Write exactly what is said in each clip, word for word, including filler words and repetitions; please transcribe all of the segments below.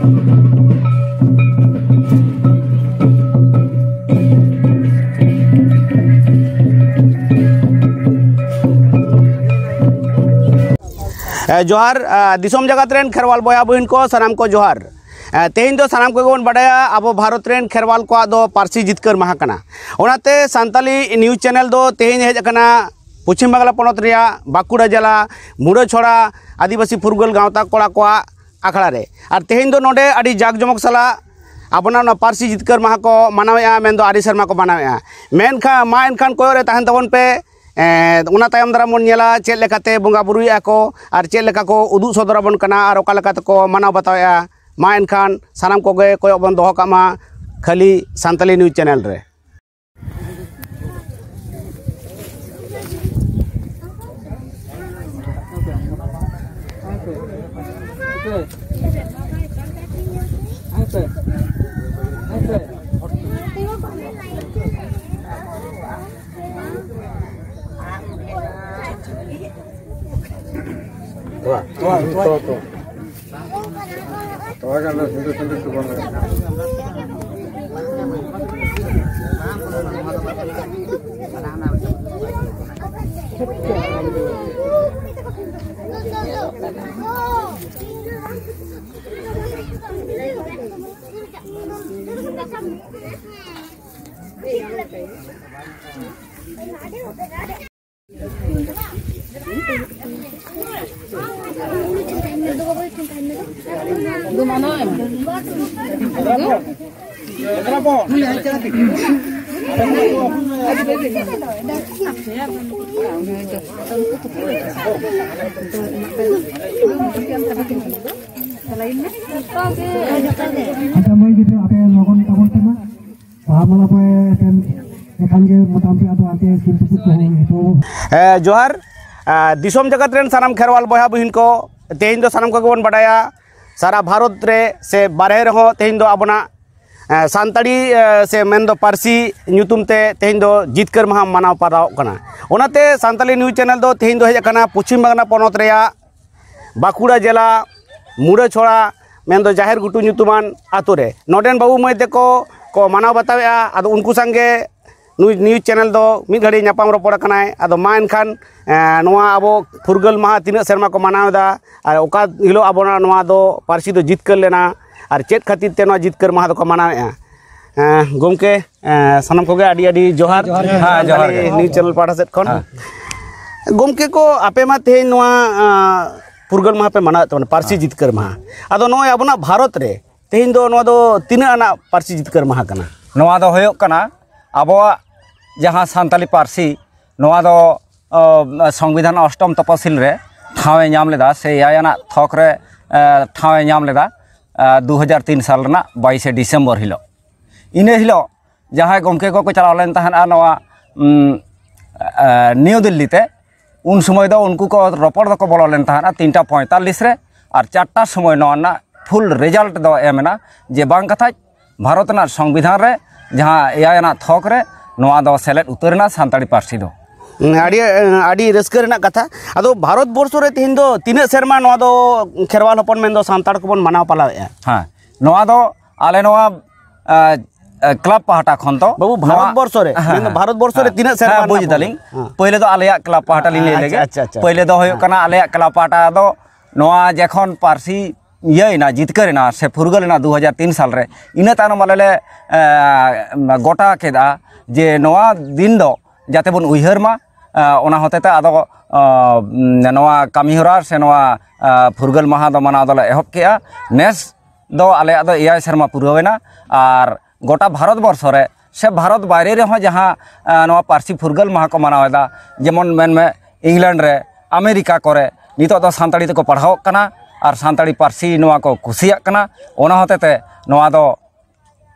ᱮ, ᱡᱚᱦᱟᱨ, ᱮ, ᱫᱤᱥᱚᱢ ᱡᱟᱠᱟᱛ ᱨᱮᱱ ᱠᱷᱮᱨᱣᱟᱞ ᱵᱚᱭᱦᱟ ᱵᱚᱦᱤᱱ ᱠᱚ, ᱥᱟᱱᱟᱢ ᱠᱚ ᱡᱚᱦᱟᱨ᱾ ᱮ, ᱛᱮᱦᱮᱧ ᱫᱚ ᱥᱟᱱᱟᱢ ᱠᱚᱜᱮ ᱵᱚᱱ ᱵᱟᱰᱟᱭᱟ, ᱟᱵᱚ ᱵᱷᱟᱨᱚᱛ ᱨᱮᱱ ᱠᱷᱮᱨᱣᱟᱞ ᱠᱚᱣᱟᱜ ᱫᱚ ᱯᱟᱹᱨᱥᱤ ᱡᱤᱛᱠᱟᱹᱨ ᱢᱟᱦᱟ ᱠᱟᱱᱟ᱾ ᱚᱱᱟᱛᱮ ᱥᱟᱱᱛᱟᱞᱤ news channel ᱫᱚ ᱛᱮᱦᱮᱧ ᱦᱮᱡ ᱟᱠᱟᱱᱟ ᱯᱚᱪᱷᱤᱢ ᱵᱟᱝᱞᱟ ᱯᱚᱱᱚᱛ ᱨᱮᱭᱟᱜ ᱵᱟᱸᱠᱩᱲᱟ ᱡᱮᱞᱟ ᱢᱩᱲᱟᱹᱪᱷᱚᱲᱟ ᱟᱹᱫᱤᱵᱟᱹᱥᱤ ᱯᱷᱩᱨᱜᱟᱹᱞ ᱜᱟᱶᱛᱟ ᱠᱚᱲᱟ ᱠᱚᱣᱟᱜ ᱟᱠᱷᱲᱟ ᱨᱮ᱾ ᱟᱨ ᱛᱮᱦᱮᱧ ᱫᱚ ᱱᱚᱰᱮ ᱟᱹᱰᱤ ᱡᱟᱠ ᱡᱚᱢᱚᱠ ᱥᱟᱞᱟᱜ ᱟᱵᱚᱱᱟᱜ ᱱᱚᱣᱟ ᱯᱟᱹᱨᱥᱤ ᱡᱤᱛᱠᱟᱹᱨ ᱢᱟᱦᱟ ᱠᱚ ᱢᱟᱱᱟᱣᱮᱫᱼᱟ, ᱢᱮᱱᱫᱚ ᱟᱹᱰᱤ ᱥᱮᱨᱢᱟ ᱠᱚ ᱢᱟᱱᱟᱣᱮᱫᱼᱟ᱾ ᱢᱮᱱᱠᱷᱟᱱ ᱢᱟ ᱮᱱᱠᱷᱟᱱ ᱠᱚᱭᱚᱜ ᱨᱮ ᱛᱟᱦᱮᱱ ᱛᱟᱵᱚᱱ ᱯᱮ᱾ ᱮᱸ, ᱚᱱᱟ ᱛᱟᱭᱚᱢ ᱫᱟᱨᱟᱢ ᱵᱚᱱ ᱧᱮᱞᱟ ᱪᱮᱫ ᱞᱮᱠᱟᱛᱮ ᱵᱚᱸᱜᱟ ᱵᱩᱨᱩᱭᱮᱫᱼᱟ ᱠᱚ ᱟᱨ ᱪᱮᱫ ᱞᱮᱠᱟ ᱠᱚ ᱩᱫᱩᱜ ᱥᱚᱫᱚᱨ ᱟᱵᱚᱱ ᱠᱟᱱᱟ ᱟᱨ ᱚᱠᱟ ᱞᱮᱠᱟ ᱛᱮᱠᱚ ᱢᱟᱱᱟᱣ ᱵᱟᱛᱟᱣᱮᱫᱼᱟ᱾ ᱢᱟ ᱮᱱᱠᱷᱟᱱ ᱥᱟᱱᱟᱢ ᱠᱚᱜᱮ ᱠᱚᱭᱚᱜ ᱵᱚᱱ ᱫᱚᱦᱚ ᱠᱟᱜ ᱢᱟ ᱠᱷᱟᱹᱞᱤ ᱥᱟᱱᱛᱟᱞᱤ news channel ᱨᱮ᱾ ᱟᱪᱪᱷᱟ, ᱢᱟᱹᱭ ᱜᱤᱫᱽᱨᱟᱹ, ᱟᱯᱮ ᱞᱚᱜᱚᱱ ᱛᱟᱵᱚᱱ ᱯᱮ ᱢᱟ᱾ ᱵᱟᱦᱟ ᱢᱟᱞᱟ ᱯᱮ ᱮᱯᱮᱢ ᱞᱮᱠᱷᱟᱱ ᱜᱮ ᱢᱚᱴᱟᱢᱩᱴᱤ ᱟᱫᱚ ᱟᱯᱮ ᱥᱤᱢ ᱛᱩᱯᱩᱫ ᱠᱚᱦᱚᱸ ᱮᱛᱚᱦᱚᱵ᱾ ᱮ, ᱡᱚᱦᱟᱨ᱾ ᱮ, ᱫᱤᱥᱚᱢ ᱡᱟᱠᱟᱛ ᱨᱮᱱ ᱥᱟᱱᱟᱢ ᱠᱷᱮᱨᱣᱟᱞ ᱵᱚᱭᱦᱟ ᱵᱩᱦᱤᱱ ᱠᱚ, ᱛᱮᱦᱮᱧ ᱫᱚ ᱥᱟᱱᱟᱢ ᱠᱚᱜᱮ ᱵᱚᱱ ᱵᱟᱰᱟᱭᱟ, ᱥᱟᱨᱟ ᱵᱷᱟᱨᱚᱛ ᱨᱮ ᱥᱮ ᱵᱟᱨᱦᱮ ᱨᱮᱦᱚᱸ ᱛᱮᱦᱮᱧ ᱫᱚ ᱟᱵᱚᱱᱟᱜ, ᱮ, ᱥᱟᱱᱛᱟᱲᱤ, ᱮ, ᱥᱮ ᱢᱮᱱᱫᱚ ᱯᱟᱹᱨᱥᱤ ᱧᱩᱛᱩᱢ ᱛᱮ ᱛᱮᱦᱮᱧ ᱫᱚ ᱡᱤᱛᱠᱟᱹᱨ ᱢᱟᱦᱟ ᱢᱟᱱᱟᱣ ᱯᱟᱨᱟᱣᱚᱜ ᱠᱟᱱᱟ᱾ ᱚᱱᱟᱛᱮ ᱥᱟᱱᱛᱟᱲᱤ news channel ᱫᱚ ᱛᱮᱦᱮᱧ ᱫᱚ ᱦᱮᱡ ᱟᱠᱟᱱᱟ ᱯᱚᱪᱷᱤᱢ ᱵᱟᱝᱞᱟ ᱯᱚᱱᱚᱛ ᱨᱮᱭᱟᱜ ᱵᱟᱸᱠᱩᱲᱟ ᱡᱮᱞᱟ ᱢᱩᱲᱟᱹᱪᱷᱚᱲᱟ ᱢᱮᱱᱫᱚ ᱡᱟᱦᱮᱨ ᱜᱷᱩᱴᱩ ᱧᱩᱛᱩᱢᱟᱱ ᱟᱛᱳ ᱨᱮ᱾ ᱱᱚᱰᱮᱱ ᱵᱟᱹᱵᱩ ᱢᱟᱹᱭ ᱛᱮᱠᱚ ᱠᱚ ᱢᱟᱱᱟᱣ ᱵᱟᱛᱟᱣᱮᱫᱼᱟ᱾ ᱟᱫᱚ ᱩᱱᱠᱩ ᱥᱟᱝᱜᱮ ᱱᱩᱭ ᱱᱤᱭᱩᱡᱽ ᱪᱮᱱᱮᱞ ᱫᱚ ᱢᱤᱫ ᱜᱷᱟᱹᱲᱤᱡ ᱧᱟᱯᱟᱢ ᱨᱚᱯᱚᱲ ᱟᱠᱟᱱᱟᱭ᱾ ᱟᱫᱚ ᱢᱟ ᱮᱱᱠᱷᱟᱱ, ᱮᱸ, ᱱᱚᱣᱟ ᱟᱵᱚ ᱯᱷᱩᱨᱜᱟᱹᱞ ᱢᱟᱦᱟ ᱛᱤᱱᱟᱹᱜ ᱥᱮᱨᱢᱟ ᱠᱚ ᱢᱟᱱᱟᱣ ᱮᱫᱟ ᱟᱨ ᱚᱠᱟ ᱦᱤᱞᱳᱜ ᱟᱵᱚᱱᱟᱜ ᱱᱚᱣᱟ ᱫᱚ ᱯᱟᱹᱨᱥᱤ ᱫᱚ ᱡᱤᱛᱠᱟᱹᱨ ᱞᱮᱱᱟ ᱟᱨ ᱪᱮᱫ ᱠᱷᱟᱹᱛᱤᱨ ᱛᱮ ᱱᱚᱣᱟ ᱡᱤᱛᱠᱟᱹᱨ ᱢᱟᱦᱟ ᱫᱚᱠᱚ ᱢᱟᱱᱟᱣᱮᱫᱼᱟ᱾ ᱮᱸ, ᱜᱚᱢᱠᱮ, ᱮᱸ, ᱥᱟᱱᱟᱢ ᱠᱚᱜᱮ ᱟᱹᱰᱤ ᱟᱹᱰᱤ ᱡᱚᱦᱟᱨ᱾ ᱦᱮᱸ, ᱡᱚᱦᱟᱨ ᱜᱮ᱾ ᱱᱤᱭᱩᱡᱽ ᱪᱮᱱᱮᱞ ᱯᱟᱦᱴᱟ ᱥᱮᱫ ᱠᱷᱚᱱ᱾ ᱦᱮᱸ᱾ ᱜᱚᱢᱠᱮ ᱠᱚ, ᱟᱯᱮ ᱢᱟ ᱛᱮᱦᱮᱧ ᱱᱚᱣᱟ, ᱟᱸ, ᱯᱷᱩᱨᱜᱟᱹᱞ ᱢᱟᱦᱟ ᱯᱮ ᱢᱟᱱᱟᱣᱮᱫ ᱛᱟᱵᱚᱱᱟ, ᱯᱟᱹᱨᱥᱤ ᱦᱮᱸ᱾ ᱡᱤᱛᱠᱟᱹᱨ ᱢᱟᱦᱟ᱾ ᱟᱫᱚ ᱱᱚᱜᱼᱚᱭ ᱟᱵᱚᱱᱟᱜ ᱵᱷᱟᱨᱚᱛ ᱨᱮ ᱛᱮᱦᱮᱧ ᱫᱚ ᱱᱚᱣᱟ ᱫᱚ ᱛᱤᱱᱟᱹᱜ ᱟᱱᱟᱜ ᱯᱟᱹᱨᱥᱤ ᱡᱤᱛᱠᱟᱹᱨ ᱢᱟᱦᱟ ᱠᱟᱱᱟ? ᱱᱚᱣᱟ ᱫᱚ ᱦᱩᱭᱩᱜ ᱠᱟᱱᱟ ᱟᱵᱚᱣᱟᱜ ᱡᱟᱦᱟᱸ ᱥᱟᱱᱛᱟᱞᱤ ᱯᱟᱹᱨᱥᱤ, ᱱᱚᱣᱟ ᱫᱚ, ᱚ, ᱥᱚᱝᱵᱤᱫᱷᱟᱱ ᱚᱥᱴᱚᱢ ᱛᱚᱯᱚᱥᱤᱞ ᱨᱮ ᱴᱷᱟᱶ ᱮ ᱧᱟᱢ ᱞᱮᱫᱟ, ᱥᱮ ᱮᱭᱟᱭ ᱟᱱᱟᱜ ᱛᱷᱚᱠ ᱨᱮ, ᱮ, ᱴᱷᱟᱶ ᱮ ᱧᱟᱢ ᱞᱮᱫᱟ, ᱮ, ᱫᱩ ᱦᱟᱡᱟᱨ ᱛᱤᱱ ᱥᱟᱞ ᱨᱮᱱᱟᱜ ᱵᱟᱭᱤᱥᱮ ᱰᱤᱥᱮᱢᱵᱚᱨ ᱦᱤᱞᱳᱜ᱾ ᱤᱱᱟᱹ ᱦᱤᱞᱳᱜ ᱡᱟᱦᱟᱸᱭ ᱜᱚᱢᱠᱮ ᱠᱚᱠᱚ ᱪᱟᱞᱟᱣ ᱞᱮᱱ ᱛᱟᱦᱮᱱᱟ ᱱᱚᱣᱟ, ᱩᱢ, ᱮ, ᱱᱤᱭᱩ ᱫᱤᱞᱞᱤ ᱛᱮ, ᱩᱱ ᱥᱚᱢᱚᱭ ᱫᱚ ᱩᱱᱠᱩ ᱠᱚ ᱨᱚᱯᱚᱲ ᱫᱚᱠᱚ ᱵᱚᱞᱚ ᱞᱮᱱ ᱛᱟᱦᱮᱱᱟ ᱛᱤᱱᱴᱟ ᱯᱚᱸᱭᱛᱟᱞᱞᱤᱥ ᱨᱮ, ᱟᱨ ᱪᱟᱨᱴᱟ ᱥᱚᱢᱚᱭ ᱱᱚᱣᱟ ᱨᱮᱱᱟᱜ ᱯᱷᱩᱞ ᱨᱮᱡᱟᱞᱴ ᱫᱚ ᱮᱢ ᱮᱱᱟ ᱡᱮ ᱵᱟᱝ ᱠᱟᱛᱷᱟᱡ ᱵᱷᱟᱨᱚᱛ ᱨᱮᱱᱟᱜ ᱥᱚᱝᱵᱤᱫᱷᱟᱱ ᱨᱮ ᱡᱟᱦᱟᱸ ᱮᱭᱟᱭ ᱟᱱᱟᱜ ᱛᱷᱚᱠ ᱨᱮ ᱱᱚᱣᱟ ᱫᱚ ᱥᱮᱞᱮᱫ ᱩᱛᱟᱹᱨ ᱮᱱᱟ ᱥᱟᱱᱛᱟᱲᱤ ᱯᱟᱹᱨᱥᱤ ᱫᱚ᱾ ᱟᱹᱰᱤ, ᱟᱹᱰᱤ ᱨᱟᱹᱥᱠᱟᱹ ᱨᱮᱱᱟᱜ ᱠᱟᱛᱷᱟ᱾ ᱟᱫᱚ ᱵᱷᱟᱨᱚᱛ ᱵᱚᱨᱥᱚ ᱨᱮ ᱛᱮᱦᱮᱧ ᱫᱚ ᱛᱤᱱᱟᱹᱜ ᱥᱮᱨᱢᱟ ᱱᱚᱣᱟ ᱫᱚ ᱠᱷᱮᱨᱣᱟᱞ ᱦᱚᱯᱚᱱ ᱢᱮᱱᱫᱚ ᱥᱟᱱᱛᱟᱲ ᱠᱚᱵᱚᱱ ᱢᱟᱱᱟᱣ ᱯᱟᱞᱟᱣᱮᱫᱼᱟ? ᱦᱮᱸ, ᱱᱚᱣᱟ ᱫᱚ ᱟᱞᱮ ᱱᱚᱣᱟ, ᱮ, ᱮ, ᱠᱞᱟᱵᱽ ᱯᱟᱦᱴᱟ ᱠᱷᱚᱱ ᱫᱚ ᱵᱟᱹᱵᱩ, ᱱᱚᱣᱟ ᱵᱷᱟᱨᱚᱛ ᱵᱚᱨᱥᱚ ᱨᱮ, ᱦᱮᱸ, ᱢᱮᱱᱫᱚ ᱦᱮᱸ, ᱵᱷᱟᱨᱚᱛ ᱵᱚᱨᱥᱚ ᱨᱮ ᱦᱮᱸ, ᱛᱤᱱᱟᱹᱜ ᱥᱮᱨᱢᱟ ᱦᱮᱸ, ᱨᱮᱱᱟᱜ ᱵᱩᱡᱽ ᱯᱨᱳᱜᱨᱟᱢ? ᱫᱟᱞᱤᱧ᱾ ᱦᱮᱸ᱾ ᱯᱳᱭᱞᱳ ᱫᱚ ᱟᱞᱮᱭᱟᱜ ᱠᱞᱟᱵᱽ ᱯᱟᱦᱴᱟ ᱞᱤᱧ ᱞᱟᱹᱭ ᱟᱪᱪᱷᱟ, ᱞᱮᱜᱮ᱾ ᱟᱪᱪᱷᱟ, ᱟᱪᱪᱷᱟ, ᱯᱳᱭᱞᱳ ᱫᱚ ᱦᱩᱭᱩᱜ ᱦᱮᱸ᱾ ᱠᱟᱱᱟ ᱟᱞᱮᱭᱟᱜ ᱠᱞᱟᱵᱽ ᱯᱟᱦᱴᱟ ᱫᱚ ᱱᱚᱣᱟ ᱡᱚᱠᱷᱚᱱ ᱯᱟᱹᱨᱥᱤ ᱤᱭᱟᱹᱭᱮᱱᱟ, ᱡᱤᱛᱠᱟᱹᱨᱮᱱᱟ ᱥᱮ ᱯᱷᱩᱨᱜᱟᱹᱞ ᱮᱱᱟ ᱫᱩ ᱦᱟᱡᱟᱨ ᱛᱤᱱ ᱥᱟᱞ ᱨᱮ, ᱤᱱᱟᱹ ᱛᱟᱭᱱᱚᱢ ᱟᱞᱮ ᱞᱮ, ᱮ, ᱜᱚᱴᱟ ᱠᱮᱫᱟ ᱡᱮ ᱱᱚᱣᱟ ᱫᱤᱱ ᱫᱚ ᱡᱟᱛᱮ ᱵᱚᱱ ᱩᱭᱦᱟᱹᱨ ᱢᱟ᱾ ᱮ, ᱚᱱᱟ ᱦᱚᱛᱮ ᱛᱮ ᱟᱫᱚ, ᱮ, ᱱᱚᱣᱟ ᱠᱟᱹᱢᱤ ᱦᱚᱨᱟ ᱥᱮ ᱱᱚᱣᱟ, ᱮ, ᱯᱷᱩᱨᱜᱟᱹᱞ ᱢᱟᱦᱟ ᱫᱚ ᱢᱟᱱᱟᱣ ᱫᱚᱞᱮ ᱮᱦᱚᱵ ᱠᱮᱜᱼᱟ᱾ ᱱᱮᱥ ᱫᱚ ᱟᱞᱮᱭᱟᱜ ᱫᱚ ᱮᱭᱟᱭ ᱥᱮᱨᱢᱟ ᱯᱩᱨᱟᱹᱣ ᱮᱱᱟ᱾ ᱟᱨ ᱜᱚᱴᱟ ᱵᱷᱟᱨᱚᱛ ᱵᱚᱨᱥᱚ ᱨᱮ ᱥᱮ ᱵᱷᱟᱨᱚᱛ ᱵᱟᱭᱨᱮ ᱨᱮᱦᱚᱸ ᱡᱟᱦᱟᱸ, ᱮ, ᱱᱚᱣᱟ ᱯᱟᱹᱨᱥᱤ ᱯᱷᱩᱨᱜᱟᱹᱞ ᱢᱟᱦᱟ ᱠᱚ ᱢᱟᱱᱟᱣ ᱮᱫᱟ, ᱡᱮᱢᱚᱱ ᱢᱮᱱᱢᱮ ᱤᱝᱞᱮᱱᱰ ᱨᱮ, ᱟᱢᱮᱨᱤᱠᱟ ᱠᱚᱨᱮ ᱱᱤᱛᱚᱜ ᱫᱚ ᱥᱟᱱᱛᱟᱲᱤ ᱛᱮᱠᱚ ᱯᱟᱲᱦᱟᱣᱚᱜ ᱠᱟᱱᱟ ᱟᱨ ᱥᱟᱱᱛᱟᱲᱤ ᱯᱟᱹᱨᱥᱤ ᱱᱚᱣᱟ ᱠᱚ ᱠᱩᱥᱤᱭᱟᱜ ᱠᱟᱱᱟ᱾ ᱚᱱᱟ ᱦᱚᱛᱮ ᱛᱮ ᱱᱚᱣᱟ ᱫᱚ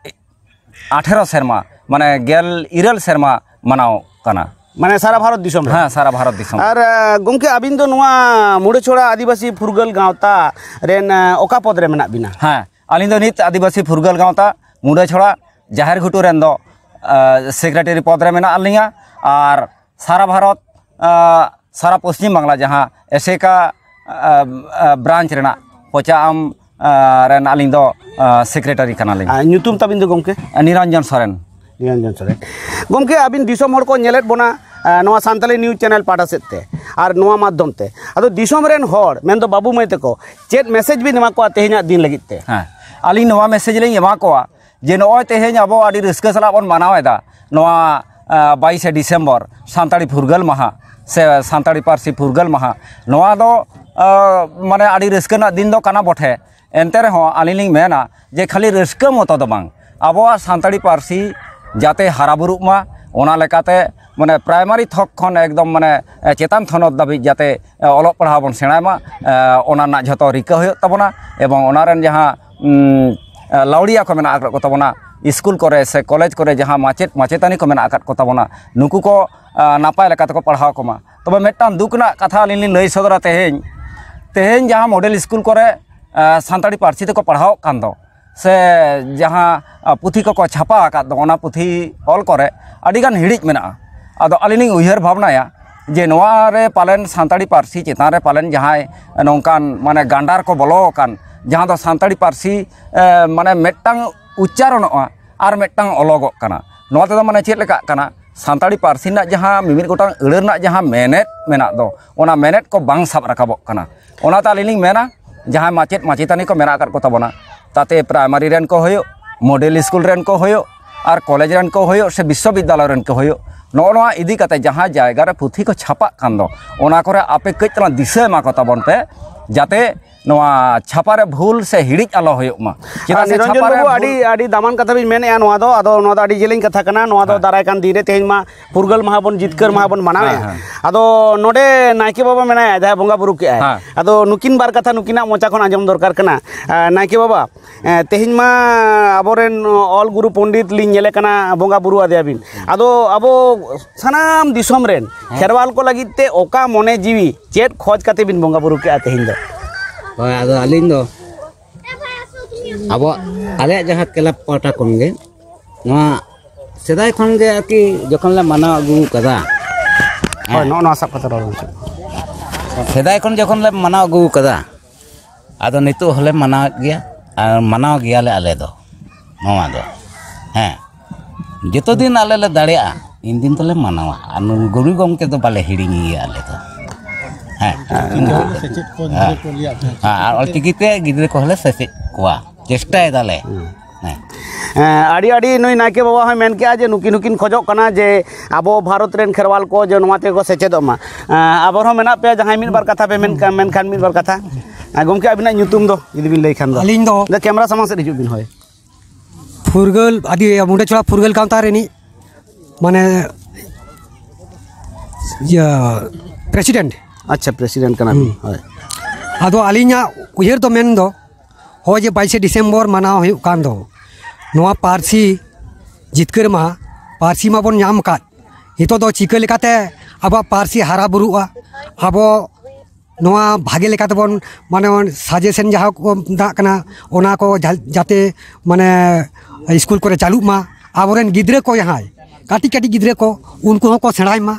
ᱟᱴᱷᱮᱨᱚ ᱥᱮᱨᱢᱟ, ᱢᱟᱱᱮ ᱜᱮᱞ ᱤᱨᱟᱹᱞ ᱥᱮᱨᱢᱟ ᱢᱟᱱᱟᱣ ᱠᱟᱱᱟ᱾ ᱢᱟᱱᱮ ᱥᱟᱨᱟ ᱵᱷᱟᱨᱚᱛ ᱫᱤᱥᱚᱢ ᱨᱮ? ᱦᱮᱸ, ᱥᱟᱨᱟ ᱵᱷᱟᱨᱚᱛ ᱫᱤᱥᱚᱢ ᱨᱮ᱾ ᱟᱨ, ᱮ, ᱜᱚᱢᱠᱮ, ᱟᱹᱵᱤᱱ ᱫᱚ ᱱᱚᱣᱟ ᱢᱩᱰᱟᱹᱪᱷᱚᱲᱟ ᱟᱹᱫᱤᱵᱟᱹᱥᱤ ᱯᱷᱩᱨᱜᱟᱹᱞ ᱜᱟᱶᱛᱟ ᱨᱮᱱ, ᱮ, ᱚᱠᱟ ᱯᱚᱫᱽ ᱨᱮ ᱢᱮᱱᱟᱜ ᱵᱤᱱᱟ? ᱦᱮᱸ, ᱟᱹᱞᱤᱧ ᱫᱚ ᱱᱤᱛ ᱟᱹᱫᱤᱵᱟᱹᱥᱤ ᱯᱷᱩᱨᱜᱟᱹᱞ ᱜᱟᱶᱛᱟ ᱢᱩᱰᱟᱹᱪᱷᱚᱲᱟ ᱡᱟᱦᱮᱨ ᱜᱷᱩᱴᱩ ᱨᱮᱱ ᱫᱚ, ᱮ, ᱥᱮᱠᱨᱮᱴᱟᱨᱤ ᱯᱚᱫᱽ ᱨᱮ ᱢᱮᱱᱟᱜ ᱞᱤᱧᱟ᱾ ᱟᱨ ᱥᱟᱨᱟ ᱵᱷᱟᱨᱚᱛ, ᱮ, ᱥᱟᱨᱟ ᱯᱚᱥᱪᱤᱢ ᱵᱟᱝᱞᱟ ᱡᱟᱦᱟᱸ ᱮᱥᱮᱠᱟ, ᱮ, ᱮ, ᱵᱨᱟᱧᱪ ᱨᱮᱱᱟᱜ ᱯᱚᱪᱟ ᱟᱢ ᱨᱮᱱ ᱟᱹᱞᱤᱧ ᱫᱚ ᱥᱮᱠᱨᱮᱴᱟᱨᱤ ᱠᱟᱱᱟᱞᱤᱧ᱾ ᱟᱨ ᱧᱩᱛᱩᱢ ᱛᱟᱵᱤᱱ ᱫᱚ ᱜᱚᱢᱠᱮ? ᱱᱤᱨᱚᱧᱡᱚᱱ ᱥᱚᱨᱮᱱ᱾ ᱱᱤᱨᱚᱧᱡᱚᱱ ᱥᱚᱨᱮᱱ᱾ ᱜᱚᱢᱠᱮ, ᱟᱹᱵᱤᱱ ᱫᱤᱥᱚᱢ ᱦᱚᱲ ᱠᱚ ᱧᱮᱞᱮᱫ ᱵᱚᱱᱟ ᱱᱚᱣᱟ ᱥᱟᱱᱛᱟᱲᱤ ᱱᱤᱭᱩᱡᱽ ᱪᱮᱱᱮᱞ ᱯᱟᱦᱴᱟ ᱥᱮᱫ ᱛᱮ ᱟᱨ ᱱᱚᱣᱟ ᱢᱟᱫᱽᱫᱷᱚᱢ ᱛᱮ, ᱟᱫᱚ ᱫᱤᱥᱚᱢ ᱨᱮᱱ ᱦᱚᱲ, ᱢᱮᱱᱫᱚ ᱵᱟᱹᱵᱩ ᱢᱟᱹᱭ ᱛᱟᱠᱚ, ᱪᱮᱫ ᱢᱮᱥᱮᱡᱽ ᱵᱤᱱ ᱮᱢᱟ ᱠᱚᱣᱟ ᱛᱮᱦᱮᱧᱟᱜ ᱫᱤᱱ ᱞᱟᱹᱜᱤᱫ ᱛᱮ? ᱦᱮᱸ, ᱟᱹᱞᱤᱧ ᱱᱚᱣᱟ ᱢᱮᱥᱮᱡᱽ ᱞᱤᱧ ᱮᱢᱟ ᱠᱚᱣᱟ ᱡᱮ ᱱᱚᱜᱼᱚᱭ ᱛᱮᱦᱮᱧ ᱟᱵᱚ ᱟᱹᱰᱤ ᱨᱟᱹᱥᱠᱟᱹ ᱥᱟᱞᱟᱜ ᱵᱚᱱ ᱢᱟᱱᱟᱣ ᱮᱫᱟ ᱱᱚᱣᱟ ᱵᱟᱭᱤᱥᱮ ᱰᱤᱥᱮᱢᱵᱚᱨ, ᱥᱟᱱᱛᱟᱲᱤ ᱯᱷᱩᱨᱜᱟᱹᱞ ᱢᱟᱦᱟ ᱥᱮ ᱥᱟᱱᱛᱟᱲᱤ ᱯᱟᱹᱨᱥᱤ ᱯᱷᱩᱨᱜᱟᱹᱞ ᱢᱟᱦᱟ᱾ ᱱᱚᱣᱟ ᱫᱚ ᱢᱟᱱᱮ ᱟᱹᱰᱤ ᱨᱟᱹᱥᱠᱟᱹ ᱨᱮᱱᱟᱜ ᱫᱤᱱ ᱫᱚ ᱠᱟᱱᱟ ᱵᱚᱴᱷᱮ, ᱮᱱᱛᱮ ᱨᱮᱦᱚᱸ ᱟᱹᱞᱤᱧ ᱞᱤᱧ ᱢᱮᱱᱟ ᱡᱮ ᱠᱷᱟᱹᱞᱤ ᱨᱟᱹᱥᱠᱟᱹ ᱢᱚᱛᱚ ᱫᱚ ᱵᱟᱝ, ᱟᱵᱚᱣᱟᱜ ᱥᱟᱱᱛᱟᱲᱤ ᱯᱟᱹᱨᱥᱤ ᱡᱟᱛᱮ ᱦᱟᱨᱟ ᱵᱩᱨᱩᱜ ᱢᱟ, ᱚᱱᱟ ᱞᱮᱠᱟᱛᱮ ᱢᱟᱱᱮ ᱯᱨᱟᱭᱢᱟᱨᱤ ᱛᱷᱚᱠ ᱠᱷᱚᱱ ᱮᱠᱫᱚᱢ ᱢᱟᱱᱮ ᱪᱮᱛᱟᱱ ᱛᱷᱚᱱᱚᱛ ᱫᱷᱟᱹᱵᱤᱡ ᱡᱟᱛᱮ ᱚᱞᱚᱜ ᱯᱟᱲᱦᱟᱣ ᱵᱚᱱ ᱥᱮᱬᱟᱭ ᱢᱟ, ᱚᱱᱟ ᱨᱮᱱᱟᱜ ᱡᱷᱚᱛᱚ ᱨᱤᱠᱟᱹ ᱦᱩᱭᱩᱜ ᱛᱟᱵᱚᱱᱟ᱾ ᱮᱵᱚᱝ ᱚᱱᱟ ᱨᱮᱱ ᱡᱟᱦᱟᱸ ᱞᱟᱹᱣᱲᱤᱭᱟᱹ ᱠᱚ ᱢᱮᱱᱟᱜ ᱟᱠᱟᱫ ᱠᱚ ᱛᱟᱵᱚᱱᱟ, ᱥᱠᱩᱞ ᱠᱚᱨᱮ ᱥᱮ ᱠᱚᱞᱮᱡᱽ ᱠᱚᱨᱮ ᱡᱟᱦᱟᱸ ᱢᱟᱪᱮᱫ ᱢᱟᱪᱮᱛᱟᱹᱱᱤ ᱠᱚ ᱢᱮᱱᱟᱜ ᱟᱠᱟᱫ ᱠᱚ ᱛᱟᱵᱚᱱᱟ, ᱱᱩᱠᱩ ᱠᱚ ᱱᱟᱯᱟᱭ ᱞᱮᱠᱟ ᱛᱮᱠᱚ ᱯᱟᱲᱦᱟᱣ ᱠᱚᱢᱟ᱾ ᱛᱚᱵᱮ ᱢᱤᱫᱴᱟᱝ ᱫᱩᱠ ᱨᱮᱱᱟᱜ ᱠᱟᱛᱷᱟ ᱟᱹᱞᱤᱧ ᱞᱤᱧ ᱞᱟᱹᱭ ᱥᱚᱫᱚᱨᱟ ᱛᱮᱦᱮᱧ, ᱛᱮᱦᱮᱧ ᱡᱟᱦᱟᱸ ᱢᱚᱰᱮᱞ ᱥᱠᱩᱞ ᱠᱚᱨᱮ ᱥᱟᱱᱛᱟᱲᱤ ᱯᱟᱹᱨᱥᱤ ᱛᱮᱠᱚ ᱯᱟᱲᱦᱟᱣᱚᱜ ᱠᱟᱱ ᱫᱚ, ᱥᱮ ᱡᱟᱦᱟᱸ ᱯᱩᱛᱷᱤ ᱠᱚᱠᱚ ᱪᱷᱟᱯᱟ ᱟᱠᱟᱫ ᱫᱚ, ᱚᱱᱟ ᱯᱩᱛᱷᱤ ᱚᱞ ᱠᱚᱨᱮ ᱟᱹᱰᱤᱜᱟᱱ ᱦᱤᱲᱤᱡ ᱢᱮᱱᱟᱜᱼᱟ᱾ ᱟᱫᱚ ᱟᱹᱞᱤᱧ ᱞᱤᱧ ᱩᱭᱦᱟᱹᱨ ᱵᱷᱟᱵᱽᱱᱟᱭᱟ ᱡᱮ ᱱᱚᱣᱟ ᱨᱮ ᱯᱟᱞᱮᱱ ᱥᱟᱱᱛᱟᱲᱤ ᱯᱟᱹᱨᱥᱤ ᱪᱮᱛᱟᱱ ᱨᱮ ᱯᱟᱞᱮᱱ ᱡᱟᱦᱟᱸᱭ ᱱᱚᱝᱠᱟᱱ ᱢᱟᱱᱮ ᱜᱟᱱᱰᱟᱨ ᱠᱚ ᱵᱚᱞᱚ ᱟᱠᱟᱱ, ᱡᱟᱦᱟᱸ ᱫᱚ ᱥᱟᱱᱛᱟᱲᱤ ᱯᱟᱹᱨᱥᱤ ᱢᱟᱱᱮ ᱢᱤᱫᱴᱟᱝ ᱩᱪᱪᱟᱨᱚᱱᱚᱜᱼᱟ ᱟᱨ ᱢᱤᱫᱴᱟᱝ ᱚᱞᱚᱜᱚᱜ ᱠᱟᱱᱟ᱾ ᱱᱚᱣᱟ ᱛᱮᱫᱚ ᱢᱟᱱᱮ ᱪᱮᱫ ᱞᱮᱠᱟᱜ ᱠᱟᱱᱟ, ᱥᱟᱱᱛᱟᱲᱤ ᱯᱟᱹᱨᱥᱤ ᱨᱮᱱᱟᱜ ᱡᱟᱦᱟᱸ ᱢᱤᱢᱤᱫ ᱜᱚᱴᱟᱝ ᱟᱹᱲᱟᱹ ᱨᱮᱱᱟᱜ ᱡᱟᱦᱟᱸ ᱢᱮᱱᱮᱛ ᱢᱮᱱᱟᱜ ᱫᱚ, ᱚᱱᱟ ᱢᱮᱱᱮᱛ ᱠᱚ ᱵᱟᱝ ᱥᱟᱵ ᱨᱟᱠᱟᱵᱚᱜ ᱠᱟᱱᱟ᱾ ᱚᱱᱟᱛᱮ ᱟᱹᱞᱤᱧ ᱞᱤᱧ ᱢᱮᱱᱟ, ᱡᱟᱦᱟᱸᱭ ᱢᱟᱪᱮᱫ ᱢᱟᱪᱮᱛᱟᱹᱱᱤ ᱠᱚ ᱢᱮᱱᱟᱜ ᱟᱠᱟᱫ ᱠᱚ ᱛᱟᱵᱚᱱᱟ, ᱛᱟᱛᱮ ᱯᱨᱟᱭᱢᱟᱨᱤ ᱨᱮᱱ ᱠᱚ ᱦᱩᱭᱩᱜ, ᱢᱚᱰᱮᱞ ᱥᱠᱩᱞ ᱨᱮᱱ ᱠᱚ ᱦᱩᱭᱩᱜ, ᱟᱨ ᱠᱚᱞᱮᱡᱽ ᱨᱮᱱ ᱠᱚ ᱦᱩᱭᱩᱜ ᱥᱮ ᱵᱤᱥᱥᱚᱵᱤᱫᱽᱫᱟᱞᱚᱭ ᱨᱮᱱ ᱠᱚ ᱦᱩᱭᱩᱜ, ᱱᱚᱜᱼᱚ ᱱᱚᱣᱟ ᱤᱫᱤ ᱠᱟᱛᱮ ᱡᱟᱦᱟᱸ ᱡᱟᱭᱜᱟ ᱨᱮ ᱯᱩᱛᱷᱤ ᱠᱚ ᱪᱷᱟᱯᱟᱜ ᱠᱟᱱ ᱫᱚ, ᱚᱱᱟ ᱠᱚᱨᱮ ᱟᱯᱮ ᱠᱟᱹᱡ ᱛᱟᱞᱟᱝ ᱫᱤᱥᱟᱹ ᱮᱢᱟ ᱠᱚ ᱛᱟᱵᱚᱱ ᱯᱮ, ᱡᱟᱛᱮ ᱱᱚᱣᱟ ᱪᱷᱟᱯᱟ ᱨᱮ ᱵᱷᱩᱞ ᱥᱮ ᱦᱤᱲᱤᱡ ᱟᱞᱚ ᱦᱩᱭᱩᱜ ᱢᱟ᱾ ᱪᱮᱫᱟᱜ ᱥᱮ ᱱᱤᱨᱚᱧᱡᱚᱱ ᱪᱷᱟᱯᱟ ᱨᱮ ᱵᱟᱹᱵᱩ, ᱵᱷᱩᱞ ᱟᱹᱰᱤ, ᱟᱹᱰᱤ ᱫᱟᱢᱟᱱ ᱠᱟᱛᱷᱟ ᱵᱤᱱ ᱢᱮᱱᱮᱫᱼᱟ᱾ ᱱᱚᱣᱟ ᱫᱚ, ᱟᱫᱚ ᱱᱚᱣᱟ ᱫᱚ ᱟᱹᱰᱤ ᱡᱮᱞᱮᱧ ᱠᱟᱛᱷᱟ ᱠᱟᱱᱟ᱾ ᱱᱚᱣᱟ ᱫᱚ ᱦᱮᱸ᱾ ᱫᱟᱨᱟᱭ ᱠᱟᱱ ᱫᱤᱱ ᱨᱮ, ᱛᱮᱦᱮᱧ ᱢᱟ ᱯᱷᱩᱨᱜᱟᱹᱞ ᱢᱟᱦᱟ ᱵᱚᱱ, ᱡᱤᱛᱠᱟᱹᱨ ᱢᱟᱦᱟ ᱵᱚᱱ ᱢᱟᱱᱟᱣᱮᱫᱼᱟ᱾ ᱦᱮᱸ, ᱦᱮᱸ᱾ ᱟᱫᱚ ᱱᱚᱰᱮ ᱱᱟᱭᱠᱮ ᱵᱟᱵᱟ ᱢᱮᱱᱟᱭᱟ, ᱡᱟᱦᱟᱸᱭ ᱵᱚᱸᱜᱟ ᱵᱩᱨᱩ ᱠᱮᱜᱼᱟᱭ᱾ ᱦᱮᱸ᱾ ᱟᱫᱚ ᱱᱩᱠᱤᱱ ᱵᱟᱨ ᱠᱟᱛᱷᱟ ᱱᱩᱠᱤᱱᱟᱜ ᱢᱚᱪᱟ ᱠᱷᱚᱱ ᱟᱸᱡᱚᱢ ᱫᱚᱨᱠᱟᱨ ᱠᱟᱱᱟ᱾ ᱮᱸ, ᱱᱟᱭᱠᱮ ᱵᱟᱵᱟ, ᱮᱸ, ᱛᱮᱦᱮᱧ ᱢᱟ ᱟᱵᱚᱨᱮᱱ ᱚᱞ ᱜᱩᱨᱩ ᱯᱚᱱᱰᱤᱛ ᱞᱤᱧ ᱧᱮᱞᱮ ᱠᱟᱱᱟ ᱵᱚᱸᱜᱟ ᱵᱩᱨᱩ ᱟᱫᱮᱭᱟᱵᱤᱱ᱾ ᱟᱫᱚ ᱟᱵᱚ ᱥᱟᱱᱟᱢ ᱫᱤᱥᱚᱢ ᱨᱮᱱ ᱦᱮᱸ᱾ ᱠᱷᱮᱨᱣᱟᱞ ᱠᱚ ᱞᱟᱹᱜᱤᱫ ᱛᱮ ᱚᱠᱟ ᱢᱚᱱᱮ ᱡᱤᱣᱤ ᱪᱮᱫ ᱠᱷᱚᱡᱽ ᱠᱟᱛᱮ ᱵᱤᱱ ᱵᱚᱸᱜᱟ ᱵᱩᱨᱩ ᱠᱮᱜᱼᱟ ᱛᱮᱦᱮᱧ ᱫᱚ? ᱦᱳᱭ, ᱟᱫᱚ ᱟᱹᱞᱤᱧ ᱫᱚ ᱟᱵᱚ, ᱟᱞᱮᱭᱟᱜ ᱡᱟᱦᱟᱸ ᱠᱞᱟᱵᱽ ᱯᱟᱦᱴᱟ ᱠᱷᱚᱱ ᱜᱮ ᱱᱚᱣᱟ ᱥᱮᱫᱟᱭ ᱠᱷᱚᱱ ᱜᱮ ᱟᱨᱠᱤ ᱡᱚᱠᱷᱚᱱ ᱞᱮ ᱢᱟᱱᱟᱣ ᱟᱹᱜᱩ ᱠᱟᱫᱟ᱾ ᱦᱳᱭ, ᱱᱚᱜᱼᱚ ᱱᱚᱣᱟ ᱥᱟᱵ ᱠᱟᱛᱮ ᱨᱚᱲ ᱵᱮᱱ ᱥᱮ᱾ ᱥᱮᱫᱟᱭ ᱠᱷᱚᱱ ᱡᱚᱠᱷᱚᱱ ᱞᱮ ᱢᱟᱱᱟᱣ ᱟᱹᱜᱩ ᱠᱟᱫᱟ, ᱟᱫᱚ ᱱᱤᱛᱚᱜ ᱦᱚᱸᱞᱮ ᱢᱟᱱᱟᱣᱮᱫ ᱜᱮᱭᱟ, ᱟᱨ ᱢᱟᱱᱟᱣ ᱜᱮᱭᱟᱞᱮ ᱟᱞᱮ ᱫᱚ ᱱᱚᱣᱟ ᱫᱚ᱾ ᱦᱮᱸ, ᱡᱚᱛᱚ ᱫᱤᱱ ᱟᱞᱮ ᱞᱮ ᱫᱟᱲᱮᱭᱟᱜᱼᱟ, ᱤᱱ ᱫᱤᱱ ᱫᱚᱞᱮ ᱢᱟᱱᱟᱣᱟ᱾ ᱟᱨ ᱱᱩᱭ ᱜᱩᱨᱩ ᱜᱚᱢᱠᱮ ᱫᱚ ᱵᱟᱞᱮ ᱦᱤᱲᱤᱧᱮᱭᱟ ᱟᱞᱮ ᱫᱚ᱾ ᱦᱮᱸ᱾ ᱦᱮᱸ, ᱟᱨ ᱚᱞᱪᱤᱠᱤ ᱛᱮ ᱜᱤᱫᱽᱨᱟᱹ ᱠᱚᱦᱚᱸ ᱞᱮ ᱥᱮᱪᱮᱫ ᱠᱚᱣᱟ, ᱪᱮᱥᱴᱟᱭ ᱫᱟᱞᱮ᱾ ᱦᱮᱸ᱾ ᱦᱮᱸ, ᱟᱹᱰᱤ ᱟᱹᱰᱤ ᱱᱩᱭ ᱱᱟᱭᱠᱮ ᱵᱟᱵᱟ ᱦᱚᱸᱭ ᱢᱮᱱ ᱠᱮᱜᱼᱟ ᱡᱮ ᱱᱩᱠᱤᱱ ᱦᱚᱸᱠᱤᱱ ᱠᱷᱚᱡᱚᱜ ᱠᱟᱱᱟ ᱡᱮ ᱟᱵᱚ ᱵᱷᱟᱨᱚᱛ ᱨᱮᱱ ᱠᱷᱮᱨᱣᱟᱞ ᱠᱚ ᱡᱮ ᱱᱚᱣᱟ ᱛᱮᱠᱚ ᱥᱮᱪᱮᱫᱚᱜ ᱢᱟ᱾ ᱮᱸ, ᱟᱵᱚ ᱦᱚᱸ ᱢᱮᱱᱟᱜ ᱯᱮᱭᱟ, ᱡᱟᱦᱟᱸᱭ ᱢᱤᱫ ᱵᱟᱨ ᱠᱟᱛᱷᱟ ᱯᱮ ᱢᱮᱱ ᱠᱷᱟᱱ, ᱢᱮᱱᱠᱷᱟᱱ ᱢᱤᱫ ᱵᱟᱨ ᱠᱟᱛᱷᱟ᱾ ᱮᱸ, ᱜᱚᱢᱠᱮ, ᱟᱹᱵᱤᱱᱟᱜ ᱧᱩᱛᱩᱢ ᱫᱚ ᱡᱩᱫᱤ ᱵᱤᱱ ᱞᱟᱹᱭ ᱠᱷᱟᱱ ᱫᱚ? ᱟᱹᱞᱤᱧ ᱫᱚ ᱠᱮᱢᱨᱟ ᱥᱟᱢᱟᱝ ᱥᱮᱫ ᱦᱤᱡᱩᱜ ᱵᱤᱱ, ᱦᱳᱭ᱾ ᱯᱷᱩᱨᱜᱟᱹᱞ ᱟᱹᱫᱤ-, ᱢᱩᱰᱟᱹᱪᱷᱚᱲᱟ ᱯᱷᱩᱨᱜᱟᱹᱞ ᱜᱟᱶᱛᱟ ᱨᱤᱱᱤᱡ, ᱢᱟᱱᱮ, ᱤᱭᱟᱹ, ᱯᱨᱮᱥᱤᱰᱮᱱᱴ᱾ ᱟᱪᱪᱷᱟ, ᱯᱨᱮᱥᱤᱰᱮᱱᱴ ᱠᱟᱱᱟ ᱵᱤᱱ᱾ ᱦᱩᱸ᱾ ᱦᱳᱭ᱾ ᱟᱫᱚ ᱟᱹᱞᱤᱧᱟᱜ ᱩᱭᱦᱟᱹᱨ ᱫᱚ ᱢᱮᱱ ᱫᱚ, ᱦᱚᱸᱜᱼᱚᱭ ᱡᱮ ᱵᱟᱭᱤᱥᱮ ᱰᱤᱥᱮᱢᱵᱚᱨ ᱢᱟᱱᱟᱣ ᱦᱩᱭᱩᱜ ᱠᱟᱱ ᱫᱚ, ᱱᱚᱣᱟ ᱯᱟᱹᱨᱥᱤ ᱡᱤᱛᱠᱟᱹᱨ ᱢᱟᱦᱟ, ᱯᱟᱹᱨᱥᱤ ᱢᱟᱵᱚᱱ ᱧᱟᱢ ᱟᱠᱟᱫ, ᱱᱤᱛᱚᱜ ᱫᱚ ᱪᱤᱠᱟᱹ ᱞᱮᱠᱟᱛᱮ ᱟᱵᱚᱣᱟᱜ ᱯᱟᱹᱨᱥᱤ ᱦᱟᱨᱟ ᱵᱩᱨᱩᱜᱼᱟ? ᱟᱵᱚ ᱱᱚᱣᱟ ᱵᱷᱟᱜᱮ ᱞᱮᱠᱟ ᱛᱮᱵᱚᱱ, ᱢᱟᱱᱮ, ᱵᱚᱱ ᱥᱟᱡᱮᱥᱚᱱ ᱡᱟᱦᱟᱸ ᱠᱚ ᱢᱮᱛᱟᱜ ᱠᱟᱱᱟ, ᱚᱱᱟ ᱠᱚ ᱡᱟ-, ᱡᱟᱛᱮ, ᱢᱟᱱᱮ, ᱥᱠᱩᱞ ᱠᱚᱨᱮ ᱪᱟᱹᱞᱩᱜ ᱢᱟ, ᱟᱵᱚᱨᱮᱱ ᱜᱤᱫᱽᱨᱟᱹ ᱠᱚ ᱡᱟᱦᱟᱸᱭ ᱠᱟᱹᱴᱤᱡ ᱠᱟᱹᱴᱤᱡ ᱜᱤᱫᱽᱨᱟᱹ ᱠᱚ, ᱩᱱᱠᱩ ᱦᱚᱸᱠᱚ ᱥᱮᱬᱟᱭ ᱢᱟ,